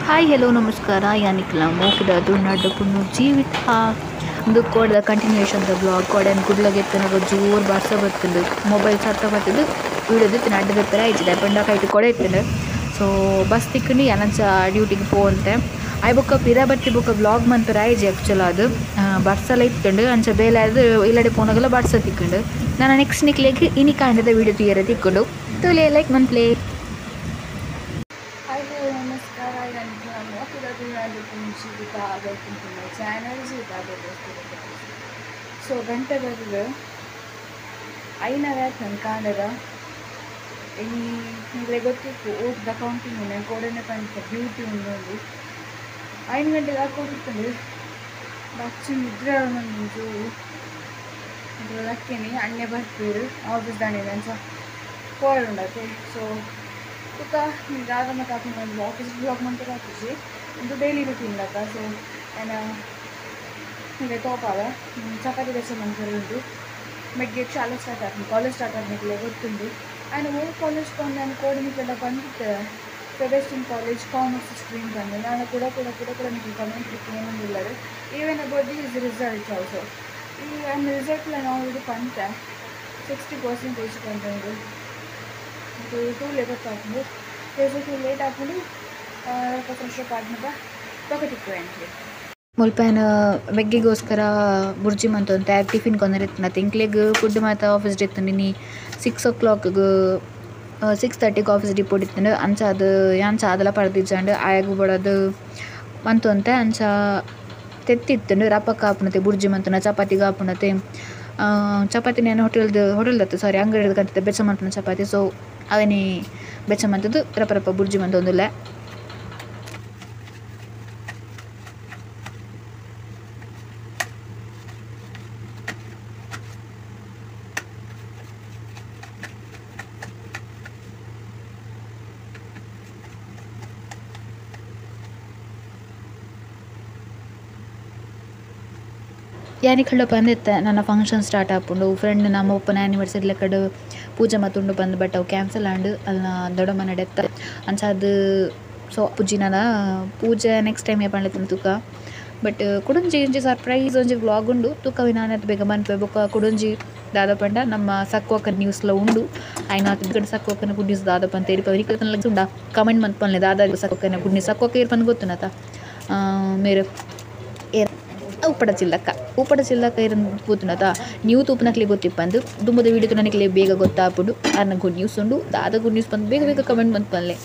Hi hello ನಮಸ್ಕಾರ. ಯಾನಿಕ್ಲ ಮೋಕಿದ ತುಳುನಾಡ್ದ ಪುಣ್ಣು ಜೀವಿತ ಉಂದು ಕೋಡೆದ ಕಂಟಿನ್ಯೂಯೇಷನ್ ದ ಬ್ಲಾಗ್. ಕೋಡೆನ್ ಕುಡ್ಲಗ್ ಎತ್ತುನಗ ಜೋರು ಬರ್ಸ ಬತ್ತುಂಡು, ಮೊಬೈಲ್ ಸತ್ತ ಬತ್ತುದು ವೀಡಿಯೋ ದೆತ್ತಿನ ಅಡ್ಡ ದೆಪ್ಪರೆ ಆಯ್ಜಿದ ಪಂಡ ಕೈಟ್ ಕೊಡೆ ಇತ್ತುಂಡು. ಸೊ ಬಸ್ ತಿಕ್ಕುಂಡು ಯಾನಂಚ ಡ್ಯೂಟಿಗೆ ಪೋವಂತೆ ಆಯ್ ಬೊಕ್ಕ ಪಿರ ಬತ್ತಿ ಬೊಕ್ಕ ಬ್ಲಾಗ್ ಮನ್ಪೆರೆ ಆಯ್ಜಿ ಆಕ್ಚುಲ್ ಅದು ಬರ್ಸಲ ಇತ್ತುಂಡು. ಅಂಚ ಬೇಲೆ ಆದ್ ಇಲ್ಲಡೆ ಪೋನಗಲ ಬರ್ಸ ತಿಕ್ಕುಂಡು. ನಾನು ನೆಕ್ಸ್ಟ್ ನಿಕ್ಲೆಗ್ ಇನಿ ಕಾಂಡದ ವೀಡಿಯೋ ತೂಯೆರೆ ತಿಕ್ಕುಂಡು. ತೂಲೆ ಲೈಕ್ ಮನ್ಪ್ಲೆ. ಹಾಯ್ ಹಲೋ ನಮಸ್ಕಾರ. ಮೋಕಿದ ತುಳುನಾಡ್ದ ಪುಣ್ಣು Jeevitha. Welcome to my channel Jeevitha. So ಗಂಟೆ ಬರ್ತದೆ ಐನವೇ ನನ್ನ ಕಾಂಡದ ಇನಿ ನಿಮಗೆ ಗೊತ್ತಿತ್ತು ಓಟ್ದ ಕೌಂಟಿಂಗ್ ಉಂಡು ಕೋಡನೆ ಪಂಡ ಡ್ಯೂಟಿ ಉಂಡು. ಒಂದು 5 ಗಂಟೆಗೆ ಹಾಕೋದಿತ್ತಂಡು ಬಚ್ಚು ನಿದ್ರೆ ಜೋರು ಲಕ್ಕೇನಿ ಅಣ್ಣೆ ಬರ್ತೀರು ಆಫೀಸ್ ದಾಣಿ ಅಂಚ ಪೋಯರುಂಡತೆ. ಸೊ ತುಕ ದಾದ ಮತ್ತೆ ಹಾಕೊಂಡು ಆಫೀಸ್ ಬ್ಲಾಗ್ ಮಂತ ಹಾಕಿಸಿ ಒಂದು ಡೈಲಿ ರುಟೀನ್ ಲೆಕ್ಕ. ಸೊ ನಾನು ನಿಮಗೆ ತೋಪಾದ ಚಪಾತಿ ಬೆಸ ಮಂತುಂಟು. ಮೆಗ್ಗೆ ಶಾಲೆ ಸ್ಟಾರ್ಟ್ ಆಗ್ತದೆ, ಕಾಲೇಜ್ ಸ್ಟಾರ್ಟ್ ಆದ್ಮೇಲೆ ಗೊತ್ತುಂಟು. ಆ್ಯಂಡ್ ಓ ಕಾಲೇಜ್ ಕೊಂಡು ನಾನು ಕೋಡಿನಿಗೆಲ್ಲ ಬಂದಿದ್ದೆ ಸೆಬೆಸ್ಟಿನ್ ಕಾಲೇಜ್ ಕಾಮರ್ಸ್ ಸ್ಟ್ರೀಮ್ ಬಂದೆ. ನಾನು ಕೂಡ ಕೂಡ ಕೂಡ ಕೂಡ ನಿಮಗೆ ಕಮೆಂಟ್ ಏನೊಂದಿಲ್ಲರು even about these results also. ಈ ಆ್ಯಂಡ್ ರಿಸಲ್ಟ್ ನಾನು ಆಲ್ರೆಡಿ ಬಂತೆ 60% ಬಂತು. ಟೂ ಲೇಟ್ ಹಾಕೊಂಡು ಟೂ ಲೇಟ್ ಹಾಕೊಂಡು ಫ್ರೆಶ್ ಅಪ್ ಆದ್ಮೇಲೆ ಪೊಕಟಿಕ್ಕು ಎಂಟ್ರಿ. ಮುಲ್ಪನ ಮೆಗ್ಗೆಗೋಸ್ಕರ ಬುರ್ಜಿ ಮಂತೊಂತೆ ಟಿಫಿನ್ ಕೊಂದರೆ ಇತ್ತಿನ ತಿಂಕ್ಲೆಗ್ ಫುಡ್ ಮಾತ ಆಫೀಸ್ ಇತ್ತು. ನಿನ್ನೆ 6 o'clock 6:30 office report ಇತ್ತು. ಅಂಚ ಅದು ಯಾನ್ ಚಾದಲ ಪಡೆದಿಜ್ಜಾಂಡ್ ಆಯಾಗ ಬೋಡದು ಮಂತೊಂತೆ ಅಂಚ ತೆತ್ತಿತ್ತುಂಡು. ರಪಕ್ಕ ಆಪುನತೆ ಬುರ್ಜಿ ಮಂತುನ ಚಪಾತಿಗೆ ಆಪುನತೆ ಚಪಾತಿ ನಾನು ಹೋಟೆಲ್ದತ್ತು ಸಾರಿ ಅಂಗಡಿ ಕಂತತೆ ಬೆಚ್ಚ ಮಂತುನ ಚಪಾತಿ. ಸೊ ಅವನೇ ಬೆಚ್ಚ ಮಂತದ್ದು ರಪ ರಪ ಬುರ್ಜಿ ಮಂತೊಂದುಲ್ಲ. ಯಾನಿಕ್ ಹಳ್ಳ ಬಂದಿತ್ತೆ ನನ್ನ ಫಂಕ್ಷನ್ ಸ್ಟಾರ್ಟ್ ಆಪುಂಡು. ಫ್ರೆಂಡ್ ನಮ್ಮ ಒಪ್ಪನ ಆ್ಯನಿವರ್ಸರಿ ಲೆಕ್ಕಡು ಪೂಜೆ ಮತ್ತುಂಡು ಬಂದು ಬಟ್ ಅವು ಕ್ಯಾನ್ಸಲ್ ಆಂಡ್ ಅಲ್ಲ ದೊಡ್ಡ ಮನೆ ಡೆತ್ತ ಅಂಚ ಅದು. ಸೊ ಪೂಜೆ ನನ್ನ ಪೂಜೆ ನೆಕ್ಸ್ಟ್ ಟೈಮ್ ಪಂಡ್ಲತ್ತಿನ ತೂಕ. ಬಟ್ ಕುಡೊಂಜಿ ಒಂಜಿ ಸರ್ಪ್ರೈಸ್ ಒಂಜಿ ವ್ಲಾಗ್ ಉಂಡು ತೂಕವಿ ನಾನು ಬೇಗ ಮನ್ಪೆ. ಬೊಕ್ಕ ಕುಡೊಂಜಿ ದಾದ ಪಂಡ ನಮ್ಮ ಸಕ್ವಕನ ನ್ಯೂಸ್ಲ ಉಂಡು. ಆಯ್ನ ಸಕ್ವಕನ ಗುಡ್ ನ್ಯೂಸ್ ದಾದಪ್ಪ ಅಂತ ಹೇಳಿ ಉಂಡಾ ಕಮೆಂಟ್ ಮನ್ಪನ್ಲೆ ದಾದ ಸಕ್ವಕನ ಗುಡ್ ನ್ಯೂಸ್ ಸಕ್ವಕ ಇರ್ಪಂದು ಗೊತ್ತುನತ ಮೇರೆ ಉಪ್ಪಡ ಚಿಲ್ಲಕ್ಕ ಉಪ್ಪಡ ಚಿಲ್ಲಕ್ಕ ಇರನ್ ಪೂತುನತ ನೀವು ತೂಪನಕ್ಲೆ ಗೊತ್ತಿಪ್ಪಂದು ದುಂಬದ ವೀಡಿಯೋ ನನಗೆ ಬೇಗ ಗೊತ್ತಾಪುಂಡು. ಅನ್ನ ಗುಡ್ ನ್ಯೂಸ್ ಉಂಡು ದಾದ ಗುಡ್ ನ್ಯೂಸ್ ಬಂದು ಬೇಗ ಬೇಗ ಕಮೆಂಟ್ ಮನ್ಪನ್ಲೆ.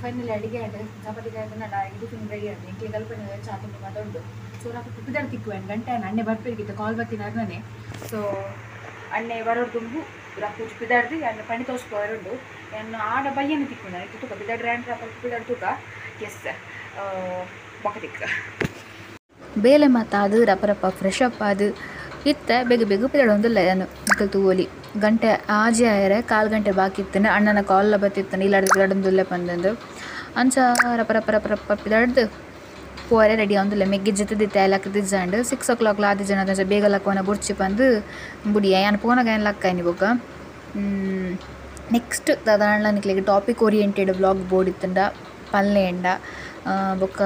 ಫೈನಲಿ ಅಡುಗೆ ಆಂಡ್ ಚಪಾತಿ ಕಾಯ್ತನಡ ಟಿಫಿನ್ ರೆಡಿ ಆಂಡ್ ಎಂಕ್ಲೆ ಕಲ್ಪನೆ ಚಾತುಂಡು ಮಾತ ಉಂಡು. ಸೊ ರಪ್ಪ ಪಿದಾಡ್ ತಿಕ್ಕುವೆ ಗಂಟೆ ಅಣ್ಣೆ ಬರ್ಪೇರಿಗಿತ್ತ ಕಾಲ್ ಬತ್ತಿನಾರ್ನೇ. ಸೊ ಅಣ್ಣೆ ಬರೋರು ದುಂಬು ರಪ್ಪು ಪಿದಾಡ್ದು ಅಣ್ಣ ಪಣಿ ತೋಸ್ಪೋರುಂಡು ಎನ್ನು ಆಡ ಬಯ್ಯನ ತಿಕ್ಕುಂಡು ಐತೆ ತುಕ ಪಿದಾಡ್ ರ್ಯಾಂಡ್ ರಪ್ಪ ಪಿದಾಡ್ ತುಕ ಎಸ್ ಬೊಕ ತಿಕ್ಕ ಬೇಲೆ ಮಾತಾದು ರಪ್ಪ ರಪ್ಪ ಫ್ರೆಶ್ ಅಪ್ ಆದು ಇತ್ತ ಬೇಗ ಬೇಗ ಪಿದಾಡೊಂದುಲ್ಲ ಯಾನು ನಿಕಲ್ ತೂವೊಲಿ ಗಂಟೆ ಆಜಿ ಆಯರೆ ಕಾಲು ಗಂಟೆ ಬಾಕಿ ಇತ್ತಂಡ ಅಣ್ಣನ ಕಾಲ್ ಬತ್ತಿತ್ತಂಡ ಇಲ್ಲಾಡ್ದು ಪಿದಾಡೊಂದುಲ್ಲ ಪಂದಂದು ಅಂಚ ರಪ್ಪ ರಪ್ಪ ರಪ್ಪ ರಪ್ಪ ಪಿದಾಡ್ದು ಪೋರೆ ರೆಡಿ ಆವೊಂದುಲ್ಲ ಮೆಗ್ಗಿ ಜೊತೆದಿತ್ತೆ ಲಕ್ಕದಿಜ್ಜಾಂಡ್ 6 o'clock ಆದಿ ಜನ ಅಂಚ ಬೇಗ ಲಕ್ಕವನ ಬೊರ್ಚಿ ಪಂದು ಬುಡಿಯ ಯಾನ್ ಪೋನಗ ಏನ್ ಲಕ್ಕಾಯಿನಿ ಬೊಕ್ಕ. ನೆಕ್ಸ್ಟ್ ದಾದಾಂಡ್ಲ ನಿಕ್ಲೆಗ್ ಟಾಪಿಕ್ ಓರಿಯೆಂಟೆಡ್ ವ್ಲಾಗ್ ಬೋಡಿತ್ತಂಡ ಪಲ್ಲೆ ಎಂಡ ಬೊಕ್ಕ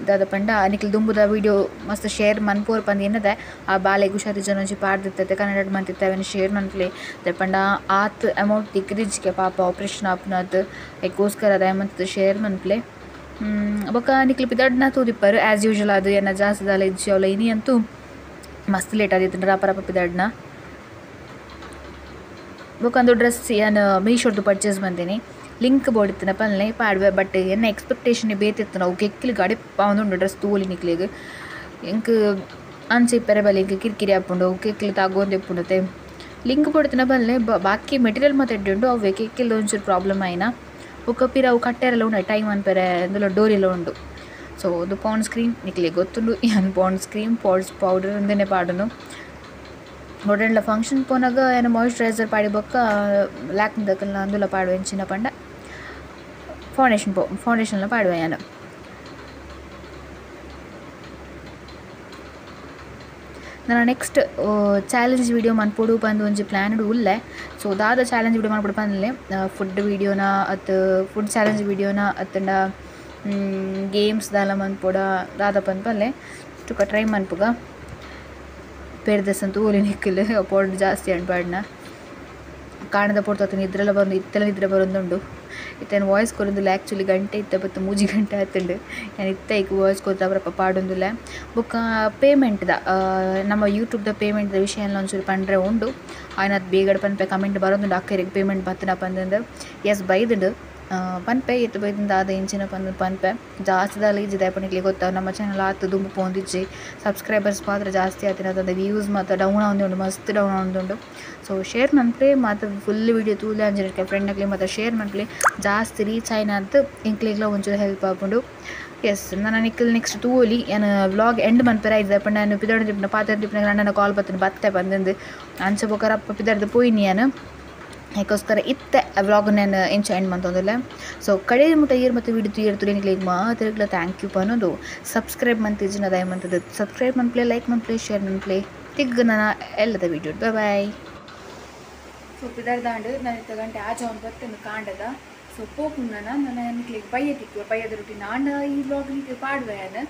ದಾದ ಪಂಡ ನಿಕ್ಲ್ ದುಂಬುದ ವೀಡಿಯೋ ಮಸ್ತ್ ಶೇರ್ ಮನ್ಪೋರ್ ಪಂದ್ ಎನ್ನದೆ ಆ ಬಾಲೆಗ್ ಹುಷಾರಿಜ್ಜನ ಒಂಜಿ ಪಾಡ್ದಿತ್ತತೆ ಕನ್ನಡಡ್ ಮಂತಿತ್ತೆ ಅವೆನ್ ಶೇರ್ ಮನ್ಪುಲೆ ದಾಯೆ ಪಂಡ ಆತ್ ಅಮೌಂಟ್ ತಿಕ್ಕಿದಿಜ್ಜಿಗೆ ಪಾಪ ಆಪರೇಷನ್ ಆಪುನತ್ ಐಕೋಸ್ಕರ ದಾಯೆ ಮಂತುದು ಶೇರ್ ಮನ್ಪುಲೆ. ಬೊಕ್ಕ ನಿಕ್ಲ್ ಪಿದಡ್ನ ತೂದಿಪ್ಪರು ಆ್ಯಸ್ ಯೂಶುವಲ್ ಅದು ಎನ್ನ ಜಾಸ್ತಿ ದಾಲ ಇಜ್ಜಿ ಅವ್ಲ ಇನಿ ಅಂತೂ ಮಸ್ತ್ ಲೇಟ್ ಆದಿತ್ತುಂಡು ರಪ ರಪ ಪಿದಡ್ನ. ಬೊಕ್ಕ ಅಂದು ಡ್ರೆಸ್ ಯಾನ್ ಮೀಶೋಡ್ದು ಪರ್ಚೇಸ್ ಮಂದಿನಿ ಲಿಂಕ್ ಬೋಡಿತ್ತಿನ ಪನ್ಲೆ ಪಾಡ್ವೆ ಬಟ್ ಎನ್ನ ಎಕ್ಸ್ಪೆಕ್ಟೇಷನ್ ಬೇತಿತ್ತು ಅವು ಕೆಕ್ಕಿಲ್ ಗಾಡಿ ಪಾವೊಂದುಂಡು ಡ್ರೆಸ್ ತೂವೊಲಿ ನಿಕ್ಲೆಗ್ ಎಂಕ್ ಅಂಚ ಇಪ್ಪೆರೆ ಬಲ್ಲಿ ಎಂಕ್ ಕಿರಿಕಿರಿ ಆಪುಂಡು ಅವು ಕೆಕ್ಕಿಲ್ ತಾಗೊಂದು ಇಪ್ಪುಂಡುತೆ ಲಿಂಕ್ ಬೋಡಿತ್ತಿನ ಪನ್ಲೆ ಬಾಕಿ ಮೆಟೀರಿಯಲ್ ಮಾತ ಎಡ್ಡೆ ಉಂಡು ಅವು ಕೆಕ್ಕಿಲ್ದ ಒಂಚೂರು ಪ್ರಾಬ್ಲಮ್ ಆಯಿನ ಬೊಕ್ಕ ಪಿರ ಅವು ಕಟ್ಟೆರೆಲ ಉಂಡು ಟೈಮ್ ಅನ್ಪೆರೆ ಇಂದುಲ ಡೋರಿಲ ಉಂಡು. ಸೊ ಉಂದು ಪಾಂಡ್ಸ್ ಕ್ರೀಮ್ ನಿಕ್ಲೆಗ್ ಗೊತ್ತುಂಡು ಯಾನ್ ಪಾಂಡ್ಸ್ ಕ್ರೀಮ್ ಪಾಂಡ್ಸ್ ಪೌಡರ್ ಉಂದೆನೆ ಪಾಡುನು. ಒಡೆಂಡ್ಲ ಫಂಕ್ಷನ್ ಪೋನಗ ಯಾನ್ ಮಾಯಿಶ್ಚರೈಸರ್ ಪಾಡಿ ಬೊಕ್ಕ ಲ್ಯಾಕ್ಮಿದಕಲ್ನ ಅಂದುಲ ಪಾಡುವೆ ಎಂಚಿನ ಪಂಡ ಫೌಂಡೇಶನ್ ಫೌಂಡೇಶನ್ಲ ಪಾಡುವೆ ಯಾನ್. ನನ ನೆಕ್ಸ್ಟ್ ಚಾಲೆಂಜ್ ವೀಡಿಯೋ ಮನ್ಪೊಡು ಪಂದ್ ಒಂಜಿ ಪ್ಲ್ಯಾನ್ ಉಲ್ಲೆ. ಸೊ ದಾದ ಚಾಲೆಂಜ್ ವೀಡಿಯೋ ಮನ್ಪೊಡು ಪನ್ಲೆ ಫುಡ್ ವೀಡಿಯೋನ ಅತ್ ಫುಡ್ ಚಾಲೆಂಜ್ ವೀಡಿಯೋನ ಅತ್ತಂಡ ಗೇಮ್ಸ್ ದಾಲ ಮನ್ಪೊಡ ದಾದ ಪಂದ್ ಪನ್ಲೆ ತುಕ ಟ್ರೈ ಮನ್ಪುಗ ಪೇರ್ದೆಸ್ ತೂವೊಲಿ ನಿಕ್ಕುಲು ಪೌಡರ್ ಜಾಸ್ತಿ ಆಂಡ್ ಪಾಡ್ನ ಕಾಣದ ಪೊರ್ತು ನಿದ್ರೆಲ ಬರೋದು ಇತ್ತೆಲ ನಿದ್ರೆ ಬರೋದುಂಡು. ಇತ್ತೆ ವಾಯ್ಸ್ ಕೊರೊಂದುಲ್ಲ ಆ್ಯಕ್ಚುಲಿ ಗಂಟೆ ಇತ್ತೆ ಬತ್ತ 3 ಗಂಟೆ ಆತುಂಡು ಯಾನ್ ಇತ್ತೆ ಐಕ್ ವಾಯ್ಸ್ ಕೊರ್ದು ಅಪರಪ ಪಾಡೊಂದುಲ್ಲ. ಬೊಕ್ಕ ಪೇಮೆಂಟ್ದ ನಮ್ಮ ಯೂಟ್ಯೂಬ್ದ ಪೇಮೆಂಟ್ದ ವಿಷಯ ಎಲ್ಲ ಒಂಚೂರು ಪಂಡ್ರೆ ಉಂಡು ಆಯ್ನಾತ್ ಬೇಗಡ್ ಪನ್ಪೆ ಕಮೆಂಟ್ ಬರೋದುಂಡು ಅಕ್ಕರಿಗೆ ಪೇಮೆಂಟ್ ಬತ್ತನ ಪಂದಂದು ಎಸ್ ಬೈದುಂಡು ಪನ್ಪೆ ಇತ್ತು ಬೈದಿಂದ ದಾದ ಇಂಚಿನ ಪಂದ್ ಪನ್ಪೆ ಜಾಸ್ತಿ ದಾಲ ಇಜ್ಜಿ ದಾಯೆ ಪಂಡ ನಿಕ್ಲೆಗ್ ಗೊತ್ತ ನಮ್ಮ ಚಾನಲ್ ಆತ್ ದುಂಬು ಪೋಂದಿಜ್ಜಿ ಸಬ್ಸ್ಕ್ರೈಬರ್ಸ್ ಮಾತ್ರ ಜಾಸ್ತಿ ಆತಿನ ಅತ್ತಂದೆ ವ್ಯೂಸ್ ಮಾತ್ರ ಡೌನ್ ಆವೊಂದುಂಡು ಮಸ್ತ್ ಡೌನ್ ಆವೊಂದುಂಡು. ಸೊ ಶೇರ್ ಮನ್ಪುಲೆ ಮಾತ ಫುಲ್ ವೀಡಿಯೋ ತೂಲೆ ಅಂಚನೆ ಫ್ರೆಂಡ್ನಕ್ಲೆಗ್ ಮಾತ ಶೇರ್ ಮನ್ಪುಲೆ ಜಾಸ್ತಿ ರೀಚ್ ಆಯಿನಾತ್ ಎಂಕ್ಲೆಗ್ಲ ಒಂಚೂರು ಹೆಲ್ಪ್ ಆಪುಂಡು. ಎಸ್ ನನ ನಿಕ್ಲ್ ನೆಕ್ಸ್ಟ್ ತೂವೊಲಿ ಯಾನ್ ವ್ಲಾಗ್ ಎಂಡ್ ಮನ್ಪೆರೆ ಆಯ್ತು ದಾಯೆ ಪಂಡ ಯಾನ್ ಪಿದಡ್ದು ಪಾತೆರ್ದಿಪ್ಪುನಗ ಅಣ್ಣನ ಕಾಲ್ ಬತ್ತುಂಡು ಬತ್ತೆ ಪಂದಂದು ಅಂಚ ಬೊಕ್ಕ ರಪ್ಪ ಪಿದಡ್ದು ಪೋಯಿನಿ ಯಾನ್ ಐಕೋಸ್ಕರ ಇತ್ತೆ ವ್ಲಾಗ್ ನಾನು ಎಂಚ ಎಂಡ್ ಮಂತೊಂದುಲ್ಲೆ. ಸೊ ಕಡೆ ಮುಟ್ಟ ಏರ್ ಮತ್ತು ವೀಡಿಯೋ ತೂಯೆರ್ ತೂಲೆ ನಿಕ್ಲೆಗ್ ಮಾತೆರೆಗ್ಲ thank you ಪನೊಂದು ಸಬ್ಸ್ಕ್ರೈಬ್ ಮಂತಿಜ್ಜಿಂಡ ದಯ ಮಂತುದು ಸಬ್ಸ್ಕ್ರೈಬ್ ಮನ್ಪುಲೆ ಲೈಕ್ ಮನ್ಪುಲೆ ಶೇರ್ ಮನ್ಪುಲೆ ತಿಗ್ಗ್ ನನ ಎಲ್ಲದ ವೀಡಿಯೋ ಬಾಯ್ ಬಾಯ್. ಸೊ ಪಿದರ್ದಾಂಡ್ ನಾನು ಇತ್ತ ಗಂಟೆ ಆಜ ಅವ್ನು ಬತ್ತಂದು ಕಾಂಡದ. ಸೊ ಪೋಪುಂಡು ನನ್ನ ನಿಕ್ಲೆಗ್ ಬಯ್ಯ ತಿಕ್ಕುವೆ ಬಯ್ಯದ ರೊಟ್ಟಿನ ಆಂಡ ಈ ವ್ಲಾಗ್ ನಿಕ್ಲೆ ಪಾಡುವೆ ಯಾನ್.